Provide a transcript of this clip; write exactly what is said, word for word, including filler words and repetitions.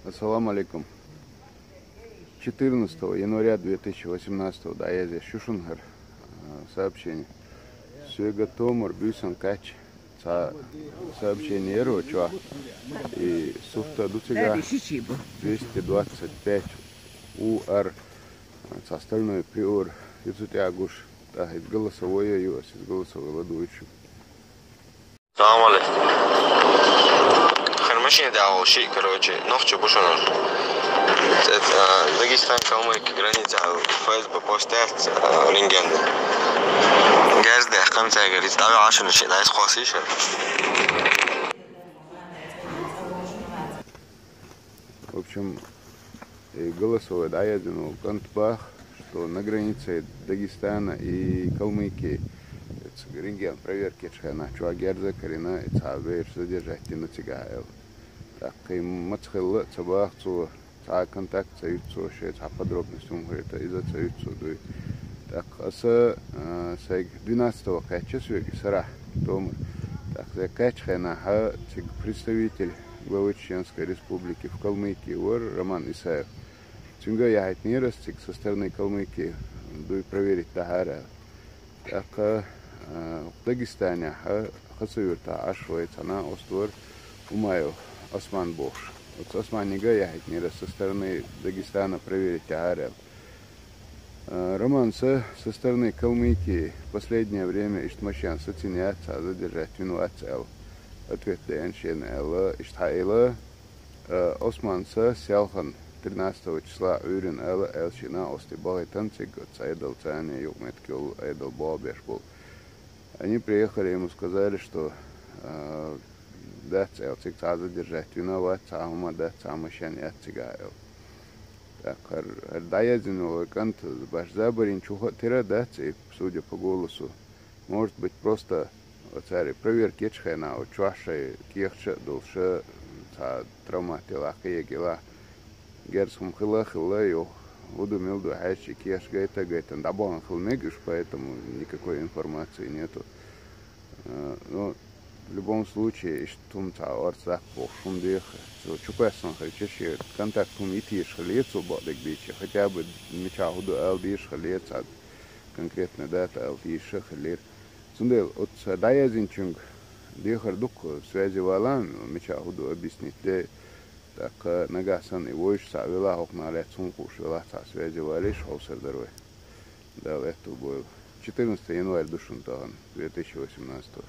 Ассаламу алейкум. Четырнадцатого января две тысячи восемнадцатого дӀаяздеш ю шуна хӀара, а, сообщение. Соьга томар буьйсан кхаьчча цхьа сообщение яр чохь. И сурт ду цигахь: двести двадцать пять У Р, цхьа стальной приор, и цу тӀехь гуш, тӀаккха иза голосовое ю, ас иза голосовое ладугӀуьйту шуна. Салам алейкум. Хир машина дӀаволуш шиъ, короче, нохчо бу шуна. Цец, а, Дагестан, Калмыки граница, Ф С Б пост яц, а, рентген. Герз даьккхина цаьргара, иза дӀаваьлла шуна шиъ, дӀа иза кхоссийша. В общем, и голосовой дӀаяздина волу кӀант бах, что на границе Дагестана и Калмыкии, оцу рентген проверкечу хенахь чохь герз а карийна, и цхьа бераш задержать дина цигахь аьлла. ТӀаккха и маца хилла а ца баха цо, цхьа а контакт ца юьту цо, шен цхьа подробность хӀума хета, иза ца юьту цо дуй. ТӀаккха аса, а, сайга двенадцатого кхаьчча соьга сарахь томар. ТӀаккха сайга кхаьччу хенахь цига представитель главы Чеченской Республики в Калмыкии вара Роман Исаев. Цуьнга яхьийтинера ас цига со стороны Калмыкии дуй проверить дахьара аьлла. ТӀаккха, а, Дагестанехь, а, Хасавюртахь Ӏаш вай цхьа накъост вара Умаев Осман бохуш. Оцу Османига яхьийтинера со стороны Дагестана проверить дахьара аьлла. А, Роман, со со стороны Калмыкии последнее время иштта машен сацийна яц, цхьа задержать вина вац аьлла. Ответ деана шена аьлла, иштта хьаэла. Э, Осман, со селхана тринадцатого числа Ӏуьйрина ала, аьлла, шен накъостий бахийтина цига оцу Ӏедал, царна юкъаметтиг йолу Ӏедал болх беш болу. Они приехали, ему сказали, что, э, дац, аьлла, цига цхьа задержать вина вац, цхьа хӀума дац, цхьа машен яц цигахь, аьлла. ТӀаккха хӀара, хӀара дӀаяздина волу кӀант баш забарин чу хаа тера дац и, судя по голосу. Может быть, просто оцаьрга проверка ечу хенахь, оцу чохь шайн кехаташ а долуш, цхьа травмат елахь, кхиега елахь, герз хӀума хилла а хилла, юха хӀун ду, мила ду хьаьжча, и кехаташ гайта а гайтина, дӀабахана хила мега уьш, поэтому никакой информации нету. Э, ну, в любом случае, иштта хӀума цхьа орца даккха бохуш хӀума деха. Цо чукхоьссина хилча, шен контакт хӀума йитийша хилла цо бакъдерг бийча, хотя бы мичахь хӀун ду ала дийша хилла цхьа конкретная дата ала дийша хиллера. Цундела оцу дӀаяздинчуьнга дехар ду-кх связи валан, мичахь хӀун ду объяснить де, тӀаккха нагахь санна и вовшашца велахь, хӀокхунах лаьцна хӀума хууш велахь, цхьа связи валийша, хьовсур дара вай. Дала аьтту бойла. Четырнадцатого января ду шуна тахана, две тысячи восемнадцатого.